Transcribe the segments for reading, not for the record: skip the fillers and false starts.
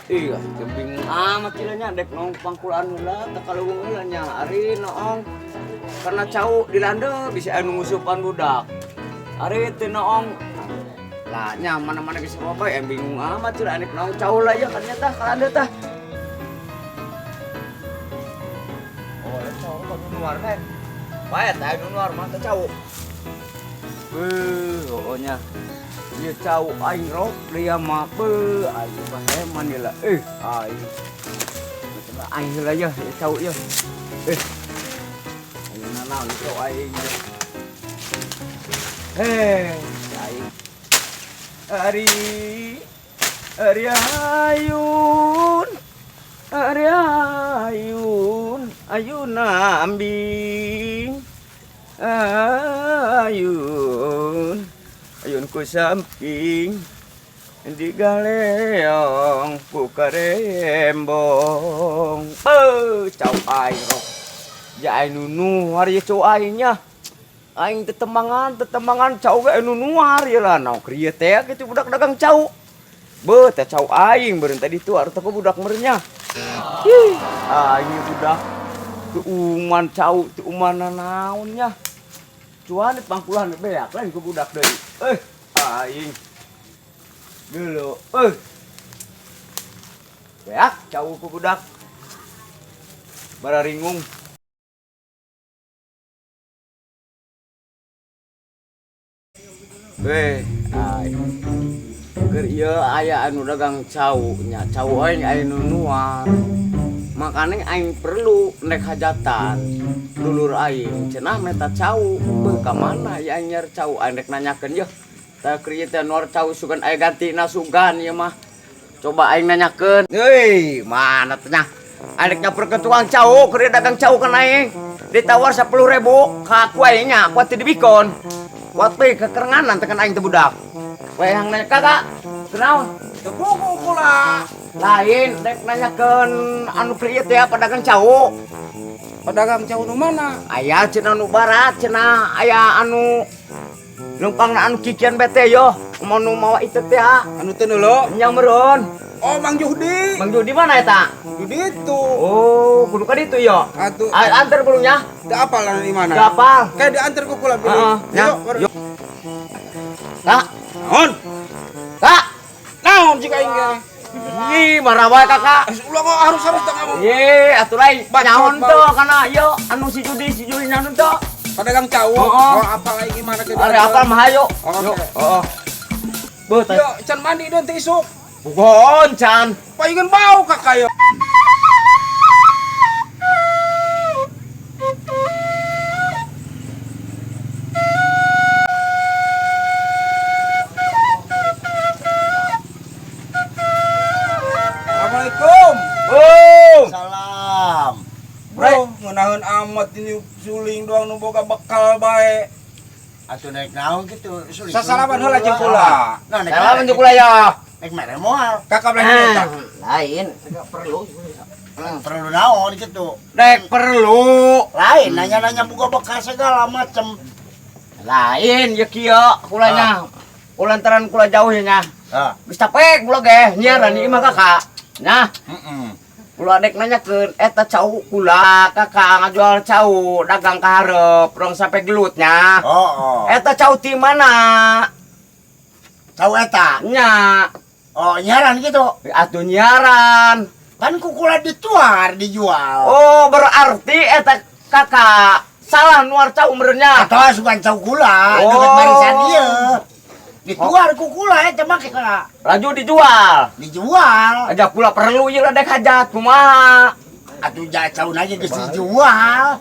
Iya, bingung amat cilanya dek nong pangkulan heula teh kaleuweung heula nya ari noong. Karena cau dilande bisa anu ngusupan budak. Ari teu noong. Lah nya mana-mana geus bae bingung amat cila anek noong cau lah ya kan tah kalande tah. Oh, cau kudu nuar teh. Bae teh anu nuar mah teh cau. Beuh, oh nya. Ieu cau aing rok dia mah beuh aing baheman ieu lah. Aing. Macam aing heula ye cau ye. Aing nanaon cau aing. Heh, aing. Ari ari ayun. Ari ayun, ayun ambing. Ayun. Ayun ku samping di galeong ku karembong. Cau aing rok. Ja aing nunu hari cau aingnya. Aing tetemangan cau ge anu nuar ieu lah naon krieu teh kitu budak dagang cau. Beuh teh cau aing beureun tadi tu arta ku budak meureunnya. Ih, aing budak teu uman cau teu uman nanaonnya. Cuan pangkulan beak lain ku budak deui. Aing. Geuleuh, Beak cau ku budak. Bararingung. Aing. Keur ieu aya anu dagang cau nya, cau aing aya nu nuar. Makane aing perlu nek hajatan. Dulur aing cenah meta cau. Beuh ka mana ya aing nyer cau aing rek nanyakeun yeuh. Tah keur ieu teh nuar cau sugan aya gantina sugan ieu mah. Coba aing nanyakeun. Heuy, mana teh nya? Aing rek nyamperkeun tukang cau, keur dagang cau kan aing. Ditawar 10.000 ka aku aing nya, kuat teu dibikon. Kuat teh kekerenganan teh kan aing teh budak. We yang nanya kakak, kunaon? Teu bogo kula. Lain rek nanyakeun anu keur ieu teh pedagang cau. Pedagang cau nu mana? Aya cenah nu barat cenah, aya anu leumpangna anu kikian bete yo, mau nu mawa itu teh. Anu teu neulo? Nya meureun. Oh, Mang Juhdi. Mang Juhdi mana eta? Di ditu. Oh, kudu ka ditu yo. Atuh. Antar bulunya. Teu apal anu di mana? Teu apal. Kayak diantar ku kula beli. Heeh. Yuk, Yuk. Kak. Naon? Kak. Naon jika aing ge? Ih, marah wae kakak. Ulah kok harus-harus teu ngomong. Ih, atuh lain. Bacot, Nyaon bau. teu kana ieu anu si Judi, si Judi nyaon teu. Pedagang cau. Heeh. Oh, apal aing gimana ke Are apal mah hayo. Oh, Yuk. oke. Heeh. Beuh, teh. Yo, can mandi deun teh isuk. Bugon can. Paingan bau kakak yo. Assalamualaikum. Oh. Salam. Bro, ngeunaheun amat ini suling doang nu boga bekal bae. Atuh naik naon kitu suling. Sasalaman heula jeung kula. Nah, naik Salaman jeung kula ya. Naik mere moal. Kakak belah dieu tah. Lain, perlu. Perlu naon kitu. Dek perlu. Lain nanya-nanya boga bekal segala macem. Lain ya kieu kulanya. Kulantaran kula jauh ya nya. Ah. Geus capek kula ge nyiaran ieu mah kakak. Nah, Heeh. kula dek nanyakeun eta cau kula kakak ngajual cau dagang ka hareup rong sampe gelutnya. Oh, oh. Eta cau ti mana? Cau eta? Nya. Oh, nyiaran gitu. Atuh nyiaran. Kan ku kula dituar dijual. Oh, berarti eta kakak salah nuar cau meureunnya. Eta sugan cau kula, Oh. deket barisan ieu. Dituar ku kula eta mah kakak. Laju dijual. Dijual. Aja kula perlu ieu dek hajat kumaha. Atuh ja cauna ge geus dijual.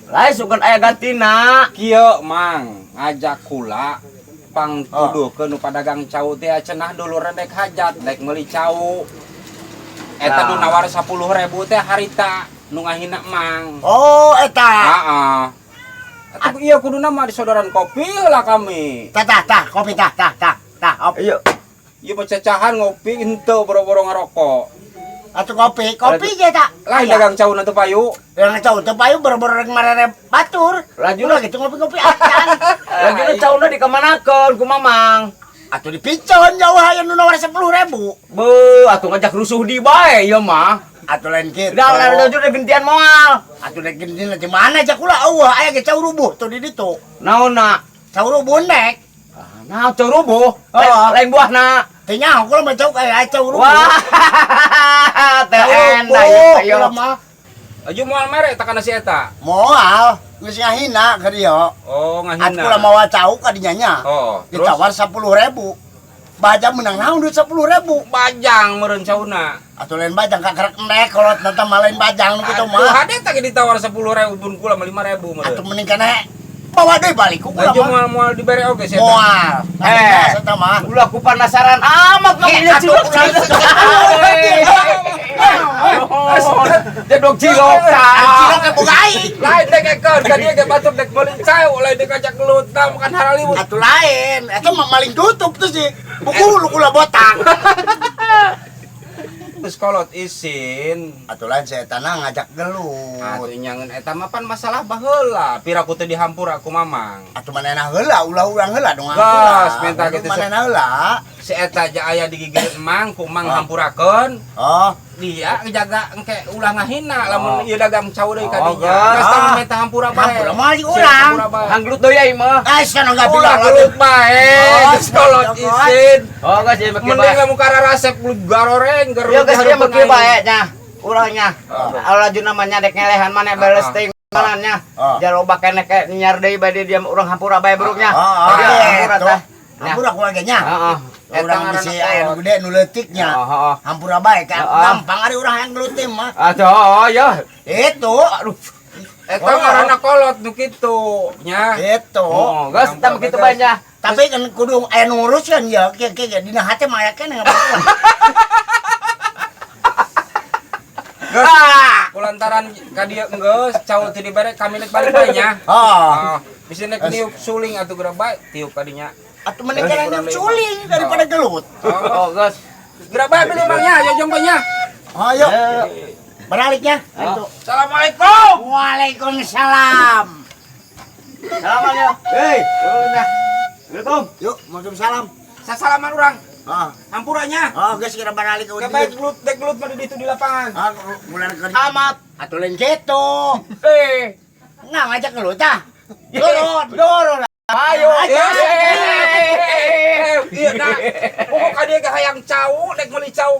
Lain sugan aya gantina. Kieu Mang, ngajak kula pang tuduhkeun nu padagang cau teh cenah dulur dek hajat dek meuli cau. Eta nu nawar 10.000 teh harita nu ngahina Mang. Oh, eta. Heeh. Atuh ieu kuduna mah disodoran kopi lah kami. Tah tah tah kopi tah tah tah tah. Op. Iya. Ieu mah cacahan ngopi henteu boro-boro ngarokok. Atuh kopi, kopi ge tak. Lain dagang cau na teu payu. Dagang cau teu payu boro-boro rek marere batur. Laju lah gitu ngopi-ngopi acan. Laju cauna dikamanakeun ku Mamang? Atuh dipiceun jauh aya nu nawar 10.000. Beuh, atuh ngajak rusuh di bae ieu mah. Atuh lain kitu. Udah, udah, udah, udah, gentian moal. Atuh rek gentian di mana aja kula eueuh aya ge cau rubuh tuh di ditu. Naonna? Cau rubuh nek. Nah, cau rubuh. Oh. Lain buahna. Teu nyaho kula mah cau aya cau rubuh. Wah, teu Cau enak rubuh ieu. kula mah. Aju moal mere tak kana si eta. Moal geus ngahina ka dieu. Oh, ngahina. Atuh kula mawa cau ka dinya nya. Oh, terus Ditawar 10.000. Baja menang naon duit 10.000. Bajang meureun cauna. Atuh lain bajang kakarek endek kolot nanti mah lain bajang nu kitu Atuh mah. hade teh ditawar 10.000 pun kula mah 5.000 meureun. Atuh mending kana bawa deui balik ku kula Aju mah. moal-moal dibere oge si eta. Moal. Eh. Eta mah. Ulah ku penasaran amat mah Eh, punya atuh, cilok. Jedog cilok tah. Cilok ge boga aing. Lain dek ekeun ka dieu ge batur dek meuli cau lain dek ngajak gelut tah makan haraliwut. Atuh lain, eta mah maling tutup tuh sih. Buku lu kula botak. Terus kolot isin. Atuh lain saya tanah ngajak gelut. Atuh nyangeun eta mah pan masalah baheula. Pira ku teu dihampura ku mamang. Atuh manehna heula, ulah urang heula dong. Gas, minta kitu. Manehna heula. Si eta ja aya digigireun emang ku mang hampurakeun. Oh, Dia ngejaga engke ulah ngahina lamun ieu dagang cau deui ka Oh, dinya. geus. Geus tah minta hampura bae. Hampura mah di Si urang. hampura bae. Hanggelut deui aing mah. Ah, sana enggak Ulah bilang gelut bae, Oh, geus kolot oh, isin. Oh, geus ieu make Mending bae. lamun ka rasep lu garoreng Ieu garoreng. geus ieu make bae nya. Urang nya. Laju namanya dek ngelehan maneh beres teuing mananya. Ah. Jaloba keneh ke nyiar deui bade dia urang hampura bae buruknya. Ah, Dia hampura gitu. teh. Nya. Hampura keluarganya. Heeh. Urang Eta bisi ngaranna aya nu kolot. gede nu leutiknya. Heeh. Hampura bae kan Ah. gampang ari urang yang gelut teh mah. Atuh, oh ya. Itu, Aduh. Eta ngaranna kolot nu kitu nya. itu. Oh, geus tah kitu bae nya. Tapi kan kudu aya nu nguruskeun ya, kieu kieu dina hate mah aya keneh ngabawa. Geus kulantaran ka dieu geus cau teu dibere kami nek balik bae nya. Oh. Ah, bisi nek niup suling atuh geura bae tiup ka dinya. Atuh mending kana niup suling daripada gelut. Oh, geus. Geura bae beli mang nya, jojong bae nya. Ayo. Beraliknya. Oh. Assalamualaikum. Waalaikumsalam. Salaman ya. Hei, nah. Assalamualaikum. Yuk, waalaikumsalam. Sasalaman urang. Ah, Hampuranya. oh geus kira baralik ke Geura bae gelut dek gelut mah di ditu di lapangan. Ah, bulan ke Amat. Atuh lain kitu. Eh, Nah, ngajak gelut tah. Dorong, dorong. ayo. Iya, nah, pokok ka dieu ge hayang cau, dek meuli cau.